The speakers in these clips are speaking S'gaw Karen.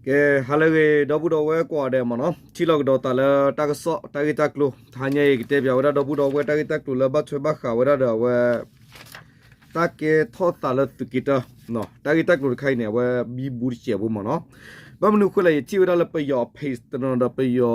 ကဲ ဟါလၢအဂ့ၤ ဒီပုၢ်ဒီဝဲၢ်ကိးဂၤဒဲးမ့ၢ်နီၤ, ထံၣ်လိာ်ကဒီးသးလၢတၢ်ကစီၣ်တၢ်ဂ့ၢ်တၢ်ကျိၤ, တဟါညါအံၤ ကတဲပၠးဝဲဒၣ်ဒီပုၢ်ဒီဝဲၢ်တၢ်ဂ့ၢ်တၢ်ကျိၤလၢဘၣ်ထွဲဘၣ်ဃးဝဲဒၣ်ဒီးအဝဲ တၢ်ကဲထီၣ်သးလၢသုးက့တၢ တၢ်ဂ့ၢ်တၢ်ကျိၤတခါအံၤန့ၣ် အဝဲဘံဘူတစဲးဖိမ့ၢ်နီၤ. ဘၣ်မနုၤအဃိလဲၣ် ယထံၣ်ဝဲဒၣ်လၢပယီၤအ page တနီၤဒီးပယီၤ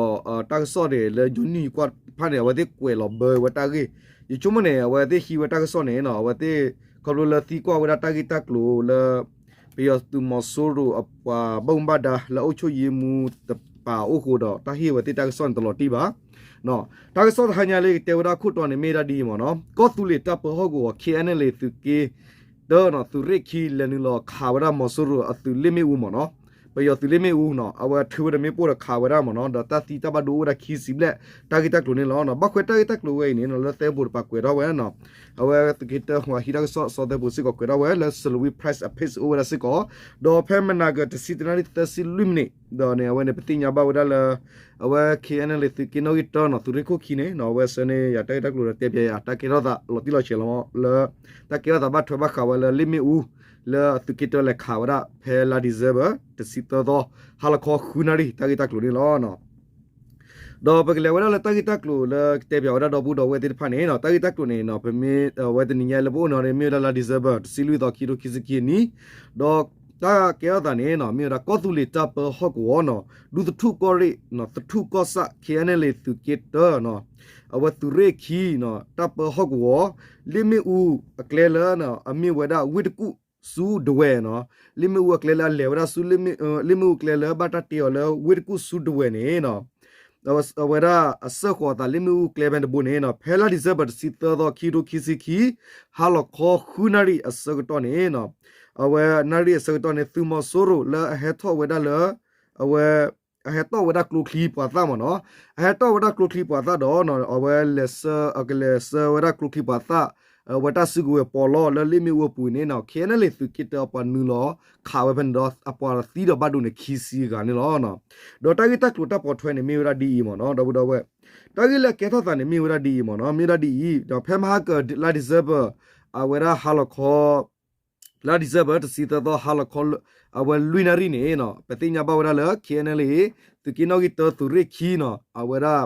တၢ်ကစီၣ်န့ၣ် လၢယိၤနံၣ်ယကွၢ်တဖၣ်န့ၣ် အဝဲသ့ၣ်ကွဲးလီၤဘၢဝဲတၢ်ဂ့ၢ်, ယဆိကမိၣ်န့ၣ် အဝဲသ့ၣ်ဟံးဝဲတၢ်ကစီၣ်န့ၣ် အဝဲသ့ၣ် ခီဖျိလၢသံကွၢ်ဝဲဒၣ်တၢ်ဂ့ၢ်တၢ်ကျိၤလၢ ပယီၤသုးမီၤစိရိၤအပှၤဘၣ်မူဘၣ်ဒါလၢအုပ်ချုပ်ရေးမှူးတပၤအိၣ်ဃိဒီး တၢ်ဟ့ၣ်အဝဲသ့ၣ်တၢ်ကစီၣ်န့ၣ်တလီၤတံၢ်ဘၣ်. တၢ်ကစီၣ်တဟါညါလၢကတဲဝဲဒၣ်အခိၣ်တီန့ၣ် မ့ၢ်ဝဲဒၣ်ဒ်အံၤမ့ၢ်နီၤ, ကီၢ်သူလ့ၤတၢ်ပၢဟီၣ်ကဝီၤ K N L A သုးက့တၢ သုးရ့ၣ်ခံ လဲၤနုာ်လီၤခးဝဲဒၣ်မီၤစိရိၤအသုးလ့ၣ်မ့ၣ်အူမ့ၢ်နီၤ, ပယီၤသုးလ့ၣ်မ့ၣ်အူနီၤ, အဝဲထုးဝဲဒီးမ့ၣ်ပိၢ်ဒီးခးဝဲဒၣ်မ့ၢ်နီၤ, ဒီးတၢ်သံတၢ်ဘၣ်ဒိအိၣ်ဝဲဒၣ်ခံဆံဘျဲၣ် တၢ်ဂ့ၢ်တၢ်ကျိၤန့ၣ်လီၤ. ဘၣ်ခွဲးတၢ်ဂ့ၢ်တၢ်ကျိၤဝဲအံၤန့ၣ် လၢသဲဘိးတပၤကွဲးထီၣ်ဝဲနီၤ, အဝဲသုးက့တၢ ဟံးတၢ်ကစီၣ် စီၤသဲဘိးစ့ၢ်ကီးကွဲးထီၣ်ဝဲ လၢ Salween Press အ page အိၣ်ဝဲဒၣ်စ့ၢ်ကီး, ဒီးဖဲမနၤကၢၤ တဆံတနၣ်ရံၣ်သၢဆံလွံၢ်မံးနံး ဒီးန့ၣ် အဝဲန့ၣ် ပသ့ၣ်ညါဘၣ်ဝဲဒၣ်လၢ အဝဲ K N L A သုးက့နီၣ်ဂံၢ်တၢနီၤ သုးရ့ၣ်ခိၣ်ခံန့ၣ်နီၤ အဝဲဆှၢန့ၢ်ယၤတၢ်ဂ့ၢ်တၢ်ကျိၤဒီးတဲပၠးယၤတၢ်ကဲထီၣ်သးလီၤတံၢ်လီၤဆဲးလီၤလၢ တၢ်ကဲထီၣ်သးဘၣ်ထွဲဘၣ်ဃးဝဲလၢလ့ၣ်မ့ၣ်အူ လၢအသုးက့တၢလဲၤခးဝဲဒၣ် ဖဲလါ December တဆံသၢသီ ဟါလီၤခီဃုနၣ်ရံၣ် တၢ်ဂ့ၢ်တၢ်ကျိၤန့ၣ်လီၤ. ဒီးပကလဲၤဝဲဒၣ်လၢတၢ်ဂ့ၢ်တၢ်ကျိၤလၢကတဲပၠးဝဲဒၣ်ဒီပုၢ်ဒီဝဲၢ်သ့ၣ်တဖၣ်န့ၣ်နီၤ, တၢ်ဂ့ၢ်တၢ်ကျိၤန့ၣ်နီၤ ပမ့ၢ်ဝဲတနံၤညါလၢပအိၣ်န့ၣ် မ့ၢ်ဝဲဒၣ်လါ December တဆံလွံၢ်သီ ခံထိခံဆံခံအနံၣ်, ဒီးတၢ်ကဲထီၣ်သးန့ၣ်နီၤ မ့ၢ်ဝဲဒၣ်ကီၢ်သူလ့ၤတၢ်ပၢဟီၣ်ကဝီၤနီၤ ဒူသထူၣ်ကီၢ်ရ့ၣ်နီၤ သထူၣ်ကီၢ်ဆၣ် K N L A သုးက့တၢနီၤ အဝဲသုးရ့ၣ်ခံနီၤ တၢ်ပၢဟီၣ်ကဝီၤ လ့ၣ်မ့ၣ်အူအကျဲလၢ အမ့ၢ်ဝဲဒၣ်ဝ့ၢ်တကူၣ်ဆူဒဝဲၢ်နီၤ, လ့ၣ်မ့ၣ်အူအကျဲလၢအလဲၤဝဲဒၣ်ဆူ လ့ၣ်မ့ၣ်အူအကျဲလၢဘၣ်တၢ်တ့အီၤလၢဝ့ၢ်တကူၣ်ဆူဒဝဲၢ်န့ၣ်နီၤ အဝဲဒၣ်အစၢဃီၤအသးလ့ၣ်မ့ၣ်အူအကျဲဖဲန့ၣ်တဘိန့ၣ်နီၤ ဖဲလါ December တဆံသၢသီ ခံထိခံဆံခံ ဟါလီၤခီဃုနၣ်ရံၣ်အဆၢကတီၢ်န့ၣ်နီၤ အဝဲနၣ်ရံၣ်အဆၢကတီၢ်န့ၣ် သုးမီၤစိရိၤလၢအဟဲထီၣ်ဝဲဒၣ်လၢ အဝဲ အဟဲတီၣ်ဝဲဒၣ်ကျိချံပှၤသၣ်မ့ၢ်နီၤ, အဟဲတီၣ်ဝဲဒၣ်ကျိချံပှၤသၣ်ဒီး အဝဲလဲၤဆှၢ အကလဲၤဆှၢဝဲဒၣ်ကျိချံပှၤသၣ် ဝဲတၢ်စုကဝဲၤပီးလီၢ်လၢလ့ၣ်မ့ၣ်အူအပူၤန့ၣ်နီၤ K N L A သုးက့တၢအပှၤနုာ်လီၤခးဝဲဖဲန့ၣ်ဒီး အပှၤသံဒီးဘၣ်ဒိန့ၣ် ခံဆံဂၤန့ၣ်လီၤ. ဒီးတၢ်ဂ့ၢ်တၢ်ကျိၤတၢ်ပိာ်ထွဲန့ၣ် မ့ၢ်ဝဲဒၣ်ဒ်အံၤမ့ၢ်နီၤ ဒီပုၢ်ဒီဝဲၢ်, တၢ်ဂ့ၢ်လၢကဲထီၣ်သးန့ၣ် မ့ၢ်ဝဲဒၣ်ဒ်အံၤမ့ၢ်နီၤ မ့ၢ်ဝဲဒၣ်ဒ်အံၤ ဒီးဖဲမဟါကၢၤလါ December အဝဲဒၣ်ဟါလီၤခီ လါ December တဆံသၢသီ ဟါလီၤခီ အဝဲလွံၢ်နၣ်ရံၣ်န့ၣ်နီၤ ပသ့ၣ်ညါဘၣ်ဝဲဒၣ်လၢ K N L A သုးက့နီၣ်ဂံၢ်တၢ သုးရ့ၣ်ခံနီၤ အဝဲဒၣ်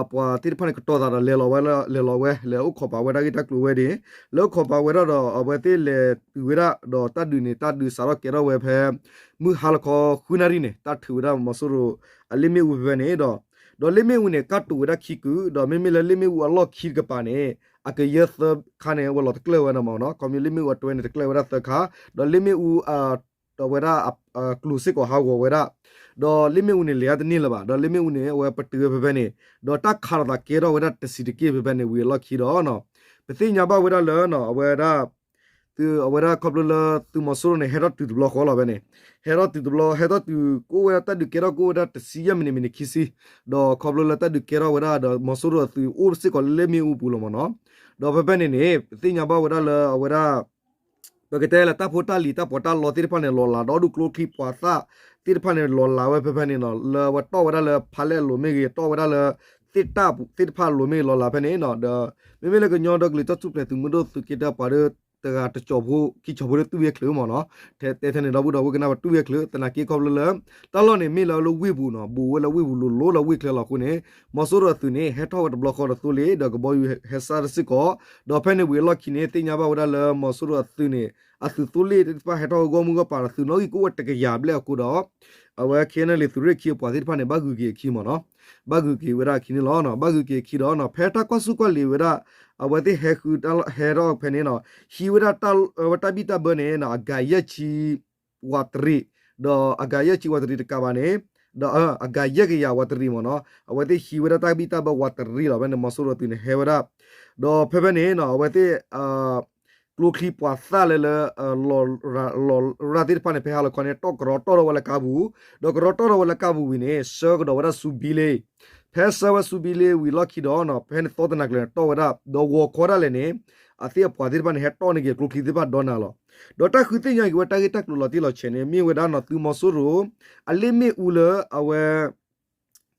အပှၤသ့ၣ်တဖၣ်န့ၣ် ကတီၤသးဒီးလဲၤလီၤဝဲလၢ လဲၤလီၤဝဲ လဲၤအိၣ်ခိးပာ်ဝဲတၢ်ဂ့ၢ်တၢ်ကျိၤဝဲန့ၣ် လဲၤအိၣ်ခိးပာ်ဝဲဒၣ်ဒီး အဝဲသ့ၣ်လဲၤတုၤဝဲဒၣ်ဒီးတၢ်ဒုးန့ၣ် တၢ်ဒုးစးထီၣ်ကဲထီၣ်ဝဲဖဲ မုၢ်ဟါလီၤခီဃုနၣ်ရံၣ်န့ၣ် တၢ်ထုးဝဲဒၣ်မီၤစိရိၤ အလ့ၣ်မ့ၣ်အူဖဲဖဲန့ၣ်ဒီး ဒီးလ့ၣ်မ့ၣ်အူန့ၣ် ကၢ်တူာ်ဝဲဒၣ်ခံကုာ် ဒီးမ့မ့ၢ်လၢလ့ၣ်မ့ၣ်အူအလီၢ်ခံတကပၤန့ၣ် အကယၢသၢခါန့ၣ် အဝဲလီၤတကျၢၢ်ဝဲဒၣ်မ့ၢ်နီၤ ခီဖျိလ့ၣ်မ့ၣ်အူအတြဲၤန့ၣ် တကျၢၢ်ဝဲဒၣ်သၢခါ ဒီးလ့ၣ်မ့ၣ်အူ အဝဲဒၣ် ကျိၤစ့ၢ်ကီးဟးဂီၤဝဲဒၣ် ဒီးလ့ၣ်မ့ၣ်အူန့ၣ် လဲၤတန့ၢ်လၢၤဘၣ် ဒီးလ့ၣ်မ့ၣ်အူန့ၣ် အဝဲပတုာ်ဝဲဖဲဖဲန့ၣ် ဒီးတၢ်ခးလိာ်သးကဲထီၣ်ဝဲဒၣ်တဆံးတက့ၢ်ဖဲဖဲန့ၣ် ဝံၤအလီၢ်ခံဒီး ပသ့ၣ်ညါဘၣ်ဝဲဒၣ်လၢ အဝဲဒၣ် သုးအဝဲဒၣ်ခီဖျိလၢသုးမီၤစိရိၤန့ၣ် ဟဲထီၣ်တုၤတဘျီဃီလီၤဖဲန့ၣ် ဟဲထီၣ်တုၤတဘျီ ဟဲထီၣ်တုၤကအိၣ်ဝဲဒၣ်တၢ်ဒုးကဲထီၣ်ကအိၣ်ဝဲဒၣ်တဆံယဲၢ်မံးနံး မံးနံးခံဆံ ဒီးခီဖျိလၢတၢ်ဒုးကဲထီၣ်ဝဲဒၣ်ဒီးမီၤစိရိၤအသုးအိၣ်စ့ၢ်ကီးလၢလ့ၣ်မ့ၣ်အူပူၤလီၤမ့ၢ်နီၤ ဒီးဖဲဖဲန့ၣ်န့ၣ် ပသ့ၣ်ညါဘၣ်ဝဲဒၣ်လၢအဝဲဒၣ် ပကတဲလၢတၢ်ဖိတၢ်လံၤတၢ်ပီးတၢ်လီသ့ၣ်တဖၣ်န့ၣ် လီၤလးဒီးဒူၣ်ကျိချံပှၤသၣ် သ့ၣ်တဖၣ်န့ၣ် လီၤလးဝဲဖဲဖဲန့ၣ်နီၤ လၢအဝဲတီၣ်ဝဲဒၣ်လၢဖးလဲၢ်အလိၤမ့ၢ်ဂ့ၤ တီၣ်ဝဲဒၣ်လၢ သ့ၣ်တၢ်သ့ၣ်တဖၣ်အလိၤမ့ၢ်ဂ့ၤ လီၤလးဖဲန့ၣ်နီၤ ဒီး မ့မ့ၢ်လၢကညီဒီကလုာ်တၢ်ထူၣ်ဖျဲးသုးမုၢ်ဒိၣ်သုးက့တၢပှၤဒီး တဂၤတကၠီၤဖိ ခံကၠီၤဖိဒီးတူၢ်ဝဲချုးမ့ၢ်နီၤ တဲထဲန့ၣ်ဒီပုၢ်ဒီဝဲၢ်ကနၣ်ပတူၢ်ဝဲချုး သနာ်က့ခီဖျိလၢ တၢ်လီၢ်န့ၣ်မ့ၢ်လၢလၢဝ့ၢ်ပူၤနီၤ ဘူးဝဲလၢဝ့ၢ်ပူၤလိၤလိၤလၢဝ့ၢ်ချၢလီၤအဃိန့ၣ် မီၤစိရိၤအသုးန့ၣ် ဟဲထီၣ်ဝဲတဘျီဃီဒီးသိလ့ၣ် ဒီးကဘီယူၤဟဲစၢ်တစ့ၢ်ကီး ဒီးဖဲန့ၣ်ဝံၤအလီၢ်ခံန့ၣ် သ့ၣ်ညါဘၣ်ဝဲဒၣ်လၢမီၤစိရိၤအသုးန့ၣ် အသုးသိလ့ၣ်သ့ၣ်တဖၣ်ဟဲထီၣ်ဝဲဂီၢ်မုၢ်ဂီၢ်ပၤဒီးသုးနီၣ်ဂံၢ်ကအိၣ်ဝဲတကယၤဘျဲၣ်အဃိဒီး အဝဲ K N L A သုးရ့ၣ်ခံအပှၤသ့ၣ်တဖၣ်န့ၣ် ဘၣ်ဂုၤက့ၤအခံမ့ၢ်နီၤ ဘၣ်ဂုၤက့ၤဝဲဒၣ်အခံန့ၣ်လီၤ ဘၣ်ဂုၤက့ၤအခံဒီး ဖဲတၢ်ကွၢ်ဆူၣ်ကွၢ်လံၤဝဲဒၣ် အဝဲသ့ၣ်ဟဲဃုတၢ်ဟဲထီၣ်ဖဲန့ၣ်နီၤ ဟံးဝဲဒၣ်တၢ် ဝဲတၢ်ဘံၣ်တၢ်ဘၢန့ၣ်နီၤ အဂၤယဲၢ်ဆံ ဝးတရံး ဒီးအဂၤယဲၢ်ဆံဝးတရံးတကးဘၣ်န့ၣ် ဒီးအဂၤယဲၢ်ကယၤဝးတရံးမ့ၢ်နီၤ အဝဲသ့ၣ်ဟံးဝဲဒၣ်တၢ်ဘံၣ်တၢ်ဘၢဝးတရံးလီၤ ဖဲန့ၣ် မီၤစိရိၤအသုးန့ၣ်ဟဲဝဲဒၣ် ဒီးဖဲဖဲန့ၣ်နီၤ အဝဲသ့ၣ် ကျိချံပှၤသၣ်လၢလၢ လီၤရၣ်သ့ၣ်တဖၣ်န့ၣ် ဖဲဟါလီၤခီန့ၣ် တီၣ်ကရီတီၣ်ထီၣ်ဝဲလၢကါပူၤ ဒီးကရီတီၣ်ထီၣ်ဝဲလၢကါပူၤဝံၤန့ၣ် ဆှၢကဒီးဝဲဒၣ်ဆူဘံလ့ ဖဲဆှၢဝဲဆူဘံလ့ဝံၤလီၢ်ခံဒီးနီၤ ဖဲန့ၣ်သီတနၤကျၢၤန့ၣ် တီၣ်ဝဲဒၣ် ဒီးဂီၤခီဒၣ်လဲာ်န့ၣ် အသ့ၣ်အပှၤသ့ၣ်တဖၣ်န့ၣ် ဟဲတီၣ်န့ၢ်က့ၤကျိချံသ့ၣ်တဖၣ်ဒီနၤလီၤ. ဒီးတၢ်ဃုသ့ၣ်ညါက့ၤဝဲတၢ်ဂ့ၢ်တၢ်ကျိၤလီၤတံၢ်လီၤဆဲးန့ၣ် မ့ၢ်ဝဲဒၣ်နီၤ သုးမီၤစိရိၤ အလ့ၣ်မ့ၣ်အူလၢအဝဲ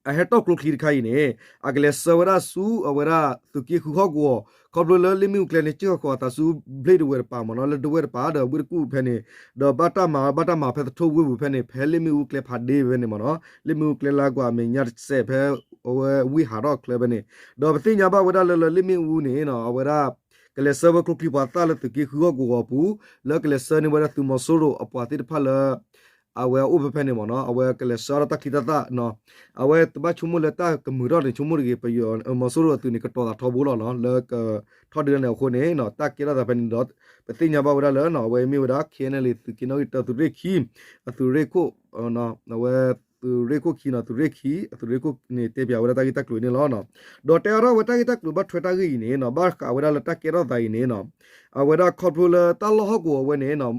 က အဟဲတီၣ်ကျိချံတခါအံၤန့ၣ် အကလဲၤဆှၢဝဲဒၣ်ဆူအဝဲဒၣ်သုးက့ဃုဟီၣ်ကဝီၤ ခီဖျိလၢလ့ၣ်မ့ၣ်အူကျဲန့ၣ် ကၠ့ၢ်ဃီၤအသးဆူဘျ့ၣ်တဝဲတပၤမ့ၢ်နီၤ လၢဒဝဲၢ်တပၤဒီးဝ့ၢ်တကူၣ်ဖဲန့ၣ် ဒီးဘၣ်တၢ်မၤဘၣ်တၢ်မၤဖဲသထိၣ်ဝ့ၢ်ပူၤဖဲန့ၣ် ဖဲလ့ၣ်မ့ၣ်အူကျဲဖးဒ့ဖဲန့ၣ်မ့ၢ်နီၤ လ့ၣ်မ့ၣ်အူကျဲလၢကွၢ်အမဲာ်ညါတစဲးဖဲ အဝဲဝ့ၢ်ဟးထီၣ်ချၢဖဲန့ၣ် ဒီးပသ့ၣ်ညါဘၣ်ဝဲဒၣ်လၢလၢလ့ၣ်မ့ၣ်အူန့ၣ် အဝဲဒၣ် ကလဲၤဆှၢဝဲကျိချံပှၤသၣ်လၢသုးက့ဃုဟီၣ်ကဝီၤအပူၤ လၢကလဲၤဆှၢန့ၢ်ဝဲဒၣ်သုးမီၤစိရိၤအပှၤသ့ၣ်တဖၣ်လၢ အဝဲအိၣ်ဖဲဖဲန့ၣ်မ့ၢ်နီၤ အဝဲကလဲၤဆှၢအါထီၣ်တၢ်ချံတၢ်သၣ်နီၤ အဝဲတဘၣ်ဆိကမိၣ်လၢတၢ်ကမုာ်ထီၣ်န့ၣ် ဆိကမိၣ်တဂ့ၤ ပယီၤမီၤစိရိၤအသုးန့ၣ် ကတီၤသးထီဘိလီၤနီၤ လၢကထီၣ်ဒုးတၢ်န့ၣ်အဃိန့ၣ် တၢ်ကဲထီၣ်သးဖဲန့ၣ်ဒီး ပသ့ၣ်ညါဘၣ်ဝဲဒၣ်လၢ အဝဲမ့ၢ်ဝဲဒၣ် ခ့ၣ်အဲၣ်အဲၣ်လ့ၣ် သုးက့နီၣ်ဂံၢ်တၢ သုးရ့ၣ်ခံ အသုးရ့ၣ်ခိၣ် အဝဲသုးရ့ၣ်ခိၣ်ခံနီၤ သုးရ့ၣ်ခံ အသုးရ့ၣ်ခိၣ်န့ၣ် တဲပၠးဝဲဒၣ်တၢ်ဂ့ၢ်တၢ်ကျိၤန့ၣ်လီၤ. ဒီးတဲအါထီၣ်ဝဲတၢ်ဂ့ၢ်တၢ်ကျိၤဘၣ်ထွဲတၢ်ဂ့ၢ်အံၤန့ၣ်နီၤ ဘၣ်ဃးဝဲဒၣ်လၢတၢ်ကဲထီၣ်သးအံၤန့ၣ်နီၤ အဝဲဒၣ်ခီဖျိလၢတၢ်လီၢ်ဟီၣ်ကဝီၤဝဲန့ၣ်နီၤ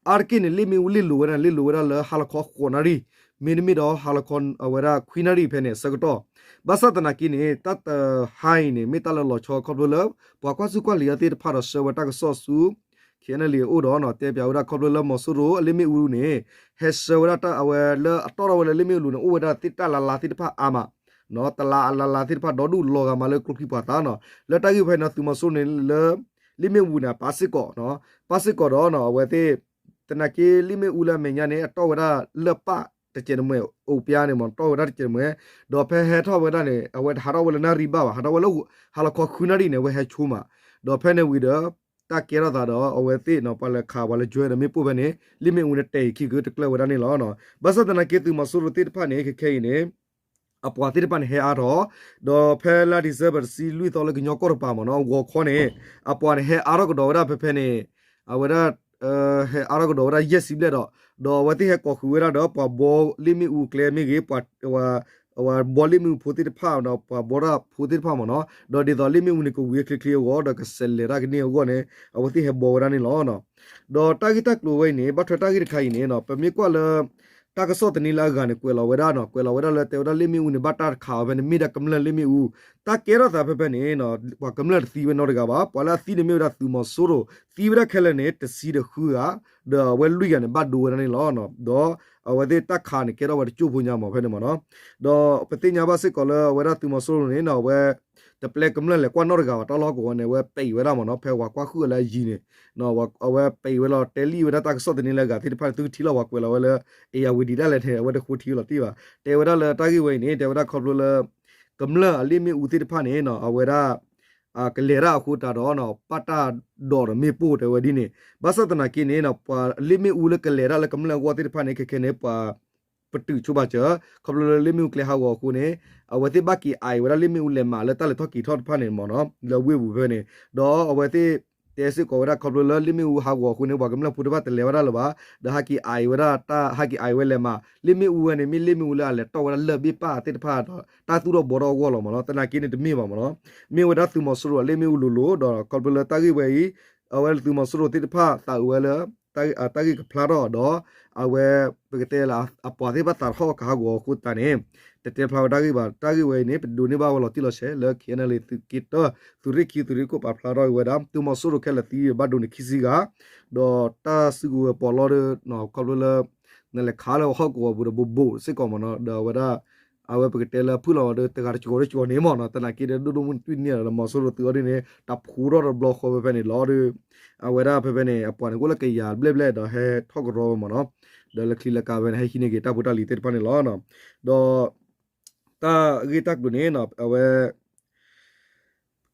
အါတက့ၢ်န့ၣ် လ့ၣ်မ့ၣ်အူလ့ၣ်လိၤဝဲဒၣ် လ့ၣ်လိၤဝဲဒၣ်လၢဟါလီၤခီဃိးနၣ်ရံၣ် မ့တမ့ၢ်ဒီးဟါလီၤခီအဝဲဒၣ်ခွံနၣ်ရံၣ်ဖဲန့ၣ် အဆၢကတီၢ် ဘၣ်ဆၣ်သနာ်က့န့ၣ် တၢ်တဟါအံၤန့ၣ် မ့ၢ်တၢ်လၢလီၤဆီခီဖျိလၢ ပှၤကွၢ်ဆူၣ်ကွၢ်လံၤအသ့ၣ်တဖၣ်ဒီးဆှၢဝဲတၢ်ကစီၣ်ဆူ ခ့ၣ်အဲၣ်အဲၣ်လ့ၣ်အအိၣ်ဒီးနီၤ တဲပၠးဝဲဒၣ်ခီဖျိလၢမီၤစိရိၤအလ့ၣ်မ့ၣ်အူန့ၣ် ဟဲဆှၢဝဲဒၣ်တၢ်အဝဲလၢအတီၢ်ထီၣ်ဝဲလၢလ့ၣ်မ့ၣ်အူလိၤန့ၣ် အိၣ်ဝဲဒၣ်သ့ၣ်တၢ်လါလါသ့ၣ်တဖၣ်အါမး တလါအလါလါသ့ၣ်တဖၣ်ဒီဒူၣ်လီၤဂာ်မးလၢကျိချံပှၤသးနီၤ လၢတၢ်ဂ့ၢ်ဝဲန့ၣ် သုးမီၤစိရိၤန့ၣ်လၢ လ့ၣ်မ့ၣ်အူန့ၣ် ပာ်စ့ၢ်ကီး ပာ်စ့ၢ်ကီးဒီးနီၤ အဝဲသ့ၣ် သနာ်က့လ့ၣ်မ့ၣ်အူလၢအမဲာ်ညါန့ၣ် အတီၢ်ဝဲဒၣ်လၢပၢ်တစဲးတမှဲၤ အိၣ်ပျါန့ၣ်မ့ၢ် တီၢ်ဝဲဒၣ်တစဲးတမှဲၤ ဒီးဖဲဟဲထီၣ်ဝဲဒၣ်န့ၣ် အဝဲတဟးထီၣ်ဝဲလၢနၣ်ရံၣ်ဘၣ်ဘၣ် ဟးထီၣ်ဝဲလၢ ဟါလီၤခီဃုနၣ်ရံၣ်န့ၣ် အဝဲဟဲဆိမး ဒီးဖဲန့ၣ်ဝံၤဒီး တၢ်ကဲထီၣ်သးဒီး အဝဲသ့ၣ်နီၤ ပှၤလဲၤခးပှၤလဲၤကွဲဒီးမ့ၣ်ပိၢ်ဖဲန့ၣ် လ့ၣ်မ့ၣ်အူန့ၣ် တဲာ်အံၤခံကတကျၢၢ်ဝဲဒၣ်န့ၣ်လီၤ. ဘၣ်ဆၣ်သနာ်က့သုးမီၤစိရိၤသ့ၣ်တဖၣ်န့ၣ် ခဲခဲအံၤန့ၣ် အပှၤသ့ၣ်တဖၣ်န့ၣ် ဟဲအါထီၣ် ဒီးဖဲလါ December တဆံလွံၢ်သီလၢကညီကီၢ်တပၤမ့ၢ်နီၤ ဂီၤခီန့ၣ် အပှၤန့ၣ် ဟဲအါထီၣ်ကဒီးဝဲဒၣ်ဖဲဖဲန့ၣ် အဝဲဒၣ် ဟဲအါထီၣ်ကဒီးဝဲဒၣ်ယဲၢ်ဆံဘျဲၣ်ဒီး ဒီးအဝဲသ့ၣ်ဟဲကိးဃုာ်ဝဲဒၣ်ဒီး ပှၤဘှီလ့ၣ်မ့ၣ်အူကျဲမ့ၢ်ဂ့ၤ ပှၤဘှီလ့ၣ်မ့ၣ်အူဖိသ့ၣ်တဖၣ်ဒီး ပှၤဘှီတၢ်ဖိသ့ၣ်တဖၣ်မ့ၢ်နီၤ ဒီးဒ်သိးလ့ၣ်မ့ၣ်အူန့ၣ် ကဝံၤချ့ချ့အဂီၢ် ဒီးကစဲးလဲၤတၢ်ကန့ၢ်အဂီၢ်န့ၣ် အဝဲသ့ၣ်ဟဲဘှီဝဲဒၣ်န့ၣ်လီၤ. ဒီးတၢ်ဂ့ၢ်တၢ်ကျိၤဝဲအံၤန့ၣ် ဘၣ်ထွဲတၢ်ဂ့ၢ်တခါအံၤန့ၣ် ပမ့ၢ်ကွၢ်လၢ တၢ်ကစီၣ်သန့လၢအဂၤန့ၣ် ကွဲးလီၤဝဲဒၣ်နီၤ ကွဲးလီၤဝဲဒၣ်လၢတဲဝဲဒၣ်လ့ၣ်မ့ၣ်အူန့ၣ် ဘၣ်တၢ်တခးအီၤဖဲန့ၣ် မ့ၢ်ဒၣ်ကမျၢၢ်လ့ၣ်မ့ၣ်အူ တၢ်ကဲထီၣ်သးဖဲဖဲန့ၣ် ပှၤကမျၢၢ်တသံဝဲနီတဂၤဘၣ် ပှၤလၢအသံန့ၣ်မ့ၢ်ဝဲဒၣ်သုးမီၤစိရိၤ သံဝဲဒၣ်ခဲလၢာ်န့ၣ် တဆံဒီးဃုဂၤ ဒီးအဝဲလွံၢ်ဂၤန့ၣ် ဘၣ်ဒိဝဲဒၣ်န့ၣ်လီၤ. ဒီးအဝဲသ့ၣ်တၢ်ခးန့ၣ် ကဲထီၣ်ဝဲတကၠိၢ်ဖိညါမ့ၢ်ဖဲန့ၣ်မ့ၢ်နီၤ ဒီးပသ့ၣ်ညါဘၣ်စ့ၢ်ကီးလၢအဝဲဒၣ်သုးမီၤစိရိၤန့ၣ်နီၤ အဝဲ တပျဲကမျၢၢ်လဲၤကွၢ်နီတဂၤဘၣ် တၢ်လီၢ်ဟီၣ်ကဝီၤန့ၣ် အဝဲပဲာ်အံၤဝဲဒၣ်မ့ၢ်နီၤ ဖဲပှၤကွၢ်ဃုာ်အီၤလၢအယံၤန့ၣ် အဝဲပဲာ်အံၤဝဲလီၤ တဲလံဝဲဒၣ်တၢ်ကစီၣ်သန့လၢအဂၤသ့ၣ်တဖၣ်န့ၣ် သုကထံၣ်လီၤပှၤကွဲးလီၤဝဲလၢ အ့ၣ်ယၣ်ဝံၤဒံးဒၣ်လဲာ်န့ၣ် အဝဲတဃိထံလီၤတံၢ်ဘၣ် တဲဝဲဒၣ်လၢတၢ်ဂ့ၢ်ဝဲအံၤန့ၣ် တဲဝဲဒၣ်ခီဖျိလၢ ကမျၢၢ်အလ့ၣ်မ့ၣ်အူသ့ၣ်တဖၣ်န့ၣ်နီၤ အဝဲဒၣ် ကလဲၤတၢ်အဃိသတးဒီးနီၤ ဘၣ်တၢ်ဒိးဒီးမ့ၣ်ပိၢ်တဲဝဲဒ်န့ၣ် ဘၣ်ဆၣ်သနာ်က့န့ၣ်နီၤ ပှၤလ့ၣ်မ့ၣ်အူလၢကလဲၤတၢ်လၢကမျၢၢ်အဂီၢ်သ့ၣ်တဖၣ်န့ၣ် ခဲခဲန့ၣ် ပှၤ ပတုာ်ဆိဘၣ်စၢၤ ခီဖျိလၢလ့ၣ်မ့ၣ်အူကျဲဟးဂီၤအဃိန့ၣ် အဝဲသ့ၣ်ဘၣ်က့ၤအါအံၤဝဲဒၣ်လ့ၣ်မ့ၣ်အူလဲၤမးလၢတၢ်လဲၤထီၣ်က့ၤထီၣ်တဖၣ်န့ၣ်မ့ၢ်နီၤ လၢဝ့ၢ်ပူၤဖဲန့ၣ် ဒီးအဝဲသ့ၣ် တဲစ့ၢ်ကီးဝဲဒၣ်ခီဖျိလၢလ့ၣ်မ့ၣ်အူဟးဂီၤအဃိန့ၣ် ပှၤကမျၢၢ်ဖိတဖၣ်တလဲၤဝဲဒၣ်လၢၤဘၣ် ဒီးဟးက့ၤအါအံၤဝဲဒၣ် ဟးက့ၤအါအံၤဝဲလဲၤမး လ့ၣ်မ့ၣ်အူဝဲန့ၣ် မ့ၢ်လ့ၣ်မ့ၣ်အူလၢအလဲၤတီၢ်ဝဲဒၣ်လၢၢ်ဘ့ၣ်ပၢ်သ့ၣ်တဖၣ်ဒီး တၢ်သူၣ်ထီၣ်ဘှီထီၣ်အဂီၢ်လီၤမ့ၢ်နီၤ သနာ်က့န့ၣ်တမ့ၢ်ဘၣ်မ့ၢ်နီၤ မ့ၢ်ဝဲဒၣ်သုးမီၤစိရိၤအလ့ၣ်မ့ၣ်အူလိၤလိၤဒီး ခီဖျိလၢတၢ်ဂ့ၢ်ဝဲအံၤ အဝဲသုးမီၤစိရိၤသ့ၣ်တဖၣ်သးအုးဝဲလၢ တၢ်ဂ့ၢ်ကဖျါထီၣ်ဒီး အဝဲ ပကတဲလၢအပှၤသ့ၣ်တဖၣ်သးထီၣ်ကဟးဂီၤအဃိသတးန့ၣ် တတဲဖျါဝဲတၢ်ဂ့ၢ်ဘၣ် တၢ်ဂ့ၢ်ဝဲအံၤန့ၣ် ပဒိးန့ၢ်ဘၣ်ဝဲလီၤတံၢ်လီၤဆဲးလၢ ခ့ၣ်အဲၣ်အဲၣ်လ့ၣ် သုးက့တၢ သုးရ့ၣ်ခံ သုးရ့ၣ်ခိၣ်ပာ်ဖျါထီၣ်ဝဲဒၣ် သုးမီၤစိရိၤခဲလၢာ်သံဘၣ်ဒိန့ၣ်ခံဆံဂၤ ဒီးတၢ်စုကဝဲၤပီးလီဒ် ခီဖျိလၢ နလဲၤခးလၢဟီၣ်ကဝီၤပူၤဒီးဘိးဘိးစ့ၢ်ကီးမ့ၢ်နီၤ ဒီးအဝဲဒၣ် အဝဲပကတဲလၢဖုၣ်လီၤဝဲဒီးတဂၤတကီၤတကီၤန့ၣ်မ့ၢ်နီၤ သနာ်က့ဒီးဒိၣ်ဒိၣ်မုၢ်မုၢ်တွံၢ်န့ၢ်ဒီးမီၤစိရိၤသုးအီၤဒ်န့ၣ် တၢ်ဖှူထီၣ်တဘျီဃီဖဲဖဲန့ၣ်လီၤဒီး အဝဲဒၣ်ဖဲဖဲန့ၣ် အပှၤန့ၣ်ကအိၣ်လၢကယၤဘျဲၣ်ဘျဲၣ်ဒီးဟဲထီၣ်ကရီဝဲမ့ၢ်နီၤ ဒီးလၢချံလၢကါဖဲန့ၣ် ဟဲဟံးန့ၢ်က့ၤတၢ်ဖိတၢ်လံၤသ့ၣ်တဖၣ်န့ၣ်လီၤ. ဒီး တၢ်ဂ့ၢ်တၢ်ကျိၤန့ၣ် အဝဲ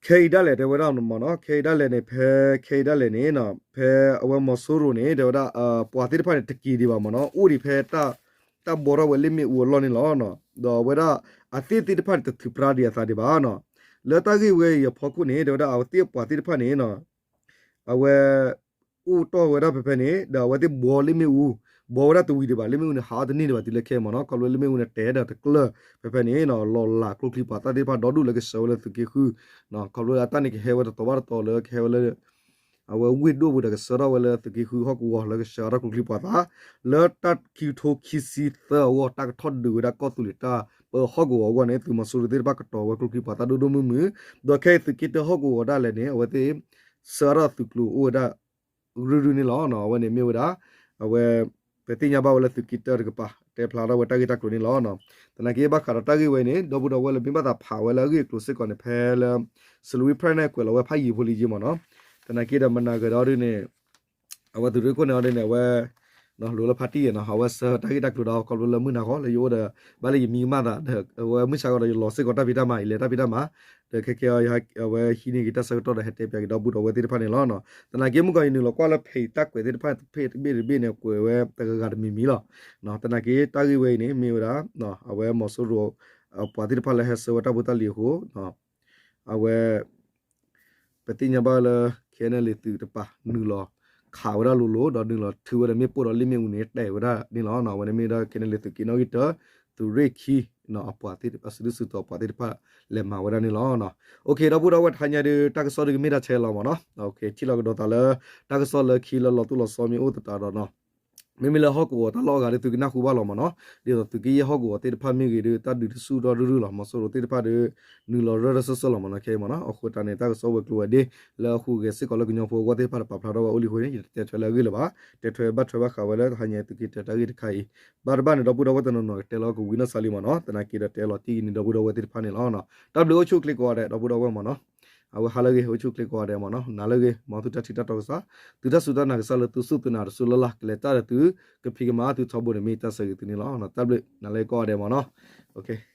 ခဲအံၤဒၣ်လဲာ်တဲဝဲဒၣ်မ့ၢ်နီၤ ခဲအံၤဒၣ်လဲာ်န့ၣ် ဖဲခဲအံၤဒၣ်လဲာ်န့ၣ် ဖဲအဝဲမီၤစိရိၤန့ၣ် တဲဝဲဒၣ် ပှၤသ့ၣ်တဖၣ်န့ၣ် တက့ၤဒံးဘၣ်မ့ၢ်နီၤ အိၣ်ဒံးဖဲ တၢ်ဘှီထီၣ်ဝဲလ့ၣ်မ့ၣ်အူအလီၢ်န့ၣ်လီၤ. ဒီးအဝဲဒၣ် အသ့ၣ်သ့ၣ်တဖၣ်န့ၣ် တထုးဖျါဒံးအသးဒံးဘၣ်နီၤ လၢတၢ်ဂ့ၢ်ဝဲအံၤအဖီခိၣ်န့ၣ် တဲဝဲဒၣ်အဝဲသ့ၣ်ပှၤသ့ၣ်တဖၣ်န့ၣ် အဝဲ အိၣ်တီၢ်ဝဲဒၣ်ဖဲဖဲန့ၣ် ဒီးအဝဲသ့ၣ်ဘှီလ့ၣ်မ့ၣ်အူ ဘှီဝဲဒၣ်တဝံၤဒံးဘၣ် လ့ၣ်မ့ၣ်အူန့ၣ် ဟးအီၤတန့ၢ်ဒံးဘၣ်တုၤလၢခဲအံၤမ့ၢ်နီၤ ခီဖျိလၢလ့ၣ်မ့ၣ်အူန့ၣ် တဲဒီးတကျၢၢ်ဖဲဖဲန့ၣ်နီၤ လီၤလးကျိချံပှၤသၣ်သ့ၣ်တဖၣ်ဒီဒူၣ်လၢကဆှၢဝဲလၢသုးက့ဃု ခီဖျိလၢအတၢ်န့ၣ်ကဟဲဝဲတတီၤဘၣ်တတီၤလၢကဟဲဝဲလၢ အဝဲဝ့ၢ်ဒိၣ်ပူၤဒီးကဆှၢထီၣ်ဝဲလၢသုးက့ဃုဟီၣ်ကဝီၤ လၢကဆှၢအါထီၣ်ကျိချံပှၤသၣ် လၢတၢ်ခံကထိခံဆံသၢအဂီၢ် တၢ်ကထီၣ်ဒုးဝဲဒၣ်ကီၢ်သူလ့ၤတၢ်ပၢဟီၣ်ကဝီၤအဂီၢ်န့ၣ် သုးမီၤစိရိၤသ့ၣ်တဖၣ်ကတီၤဝဲကျိချံပှၤသၣ်ဒိၣ်ဒိၣ်မုၢ်မုၢ် ဒီးခဲအံၤသုးက့တၢဟီၣ်ကဝီၤဒၣ်လဲာ်န့ၣ် အဝဲသ့ၣ် ဆှၢအါထီၣ်သုးကျိၤအိၣ်ဝဲဒၣ် ရုၢ်ရုၢ်န့ၣ်လီၤ. အဝဲန့ၣ်မ့ၢ်ဝဲဒၣ် အဝဲ ပသ့ၣ်ညါဘၣ်ဝဲလၢသုးက့တၢတကပၤ တဲဖျါထီၣ်ဝဲတၢ်ဂ့ၢ်တၢ်ကျိၤန့ၣ်လီၤ. သနာ်က့ဘၣ်ဃးဒီးတၢ်ဂ့ၢ်ဝဲအံၤန့ၣ် ဒီပုၢ်ဒီဝဲၢ်လၢမ့ၢ်ဘၣ်သးဖးဝဲလၢအဂ့ၢ်အကျိၤစ့ၢ်ကီးန့ၣ် ဖဲလၢ စလူဝံဖရဲၣ်န့ၣ် ကွဲးလီၤဝဲဖးယံာ်ဖိလံယ့မ့ၢ်နီၤ. သနာ်က့ဒီးမနၤဂၤဒီးဒ်န့ၣ် အဝဲသုးရ့ၣ်ခိၣ်န့ၣ်အီၤဒ်န့ၣ် အဝဲ လိၤလၢဖါတံၢ်နီၤ အဝဲဆှၢတၢ်ဂ့ၢ်တၢ်ကျိၤဒီးခီဖျိလၢမုၢ်နၤဃီလၢယအိၣ်ဒီး ဘၣ်လၢယမံကမၣ်သးဒီး အဝဲမုၢ်ဆါဃီဒီးယလီၤစ့ၢ်ကီးတၢ်ဖံးတၢ်မၤ ယလဲၤတၢ်ဖံးတၢ်မၤ ဒီးခဲကဲအဝဲဟံးန့ၢ်က့ၤတၢ်ဆၢကတီၢ်ဒီးဟဲတဲပၠးက့ၤဒီပုၢ်ဒီဝဲၢ်သ့ၣ်တဖၣ်န့ၣ်လီၤ. သနာ်က့မုၢ်ကီၢ်ယနုာ်လီၤကွၢ်လၢဖဲးတၢ်ကွဲးသ့ၣ်တဖၣ်တဘ့ၣ်တဘ့ၣ်န့ၣ် ကွဲးဝဲတဂၤဂၤတမံၤမံၤလီၤ. သနာ်က့တၢ်ဂ့ၢ်ဝဲအံၤန့ၣ် မ့ၢ်ဝဲဒၣ် အဝဲမီၤစိရိၤ ပှၤသ့ၣ်တဖၣ်လၢဟဲဆှၢဝဲတၢ်ဖိတၢ်လံၤအဃိ အဝဲ ပသ့ၣ်ညါဘၣ်လၢ ခဲအံၤန့ၣ် သုးတပၤနုာ်လီၤခးဝဲဒၣ်လိၤလိၤ ဒီးနုာ်လီၤထုဝဲဒီးမ့ၣ်ပိၢ်ဒီးလ့ၣ်မ့ၣ်အူန့ၣ် တဲာ်ဝဲဒၣ်န့ၣ်လီၤ. အဝဲန့ၣ်မ့ၢ်ဒၣ်ခဲအံၤန့ၣ် သုးက့နီၣ်ဂံၢ်တၢ သုးရ့ၣ်ခံ အပှၤသ့ၣ်တဖၣ် အစုဒုၣ်စုတီၤအပှၤသ့ၣ်တဖၣ် လဲၤမၤဝဲဒၣ်န့ၣ်လီၤ. ဒီပုၢ်ဒီဝဲၢ်တဟါညါဒီး တၢ်ကစီၣ်ဒုးကမ့ၢ်ဒၣ်ထဲလီၤမ့ၢ်နီၤ. ထံၣ်လီၤကဒီးသးလၢ တၢ်ကစီၣ်လၢခံလၢလီၤတိၢ်လီၤဆီမ့ၢ်အိၣ်သတးဒီးနီၤ မ့မ့ၢ်လၢဟီၣ်ကဝီၤတၢ်လီၢ်အဂၤဒီးသုကနၢ်ဟူဘၣ်လီၤမ့ၢ်နီၤ. ဒ်သိးသုးက့ယဲၢ်ဟီၣ်ကဝီၤသ့ၣ်တဖၣ်မ့ၢ်ဂ့ၤဒီး တၢ်ဒုးတဆူၣ်ထီၣ်ရုၢ်ရုၢ်လီၤ မီၤစိရိၤသ့ၣ်တဖၣ်ဒီး နုာ်လီၤရၢၢ်ရၢၢ်စၢၢ်စၢၢ်လီၤမ့ၢ်နီၤ. ခဲအံၤမ့ၢ်နီၤ အဃိသတးန့ၣ် တၢ်ကစီၣ်ဝဲၤကျိၤဝဲၤဒ့လၢအဟူးဂဲၤစ့ၢ်ကီးလၢကညီဖိအဂီၢ်သ့ၣ်တဖၣ်တပာ်ဖျါထီၣ်ဝဲအိၣ်လံအဃိန့ၣ် ယတတဲထွဲလၢအဂ့ၢ်လၢၤဘၣ်. တဲထွဲဘၣ်ထွဲဘၣ်ဃးဝဲလၢတဟါညါသုးက့တၢတၢ်ဂ့ၢ်တခါအံၤ ဘၣ်တဘၣ်န့ၣ် ဒီပုၢ်ဒီဝဲၢ်တနီၤနီၤကတဲလီၤကဝံၤနီၢ်ဆါလံမ့ၢ်နီၤ. သနာ်က့ဒီးတဲလီၤတံၢ်အံၤန့ၣ် ဒီပုၢ်ဒီဝဲၢ်သ့ၣ်တဖၣ်န့ၣ်လီၤ. တၢ်ဘျုးအိၣ်ဆူၣ်အိၣ်ချ့ကိးဂၤဒဲး ဒီပုၢ်ဒီဝဲၢ်မ့ၢ်နီၤ. အဝဲဟါလၢအဂ့ၤ အိၣ်ဆူၣ်အိၣ်ချ့ကိးဂၤဒဲးမ့ၢ်နီၤ. နၤလၢအဂ့ၤ မ်သုတၢ်ထံၣ်တၢ်တီကစၢ် သုတၢ်စူၢ်တၢ်နာ်ကစၢ်လၢသုစူၢ်သုနာ်တစူၢ်လၢ်လၢ် ကလဲၤတၢ်ဒီးသု ကဖံးကမၤသုထီဘိန့ၣ် မ့ၢ်တၢ်ဆၢဂ့ၤသုန့ၣ်လီၤ. တၢ်ဘျုးနၤလၢအဂ့ၤကိးဂၤဒဲးမ့ၢ်နီၤ.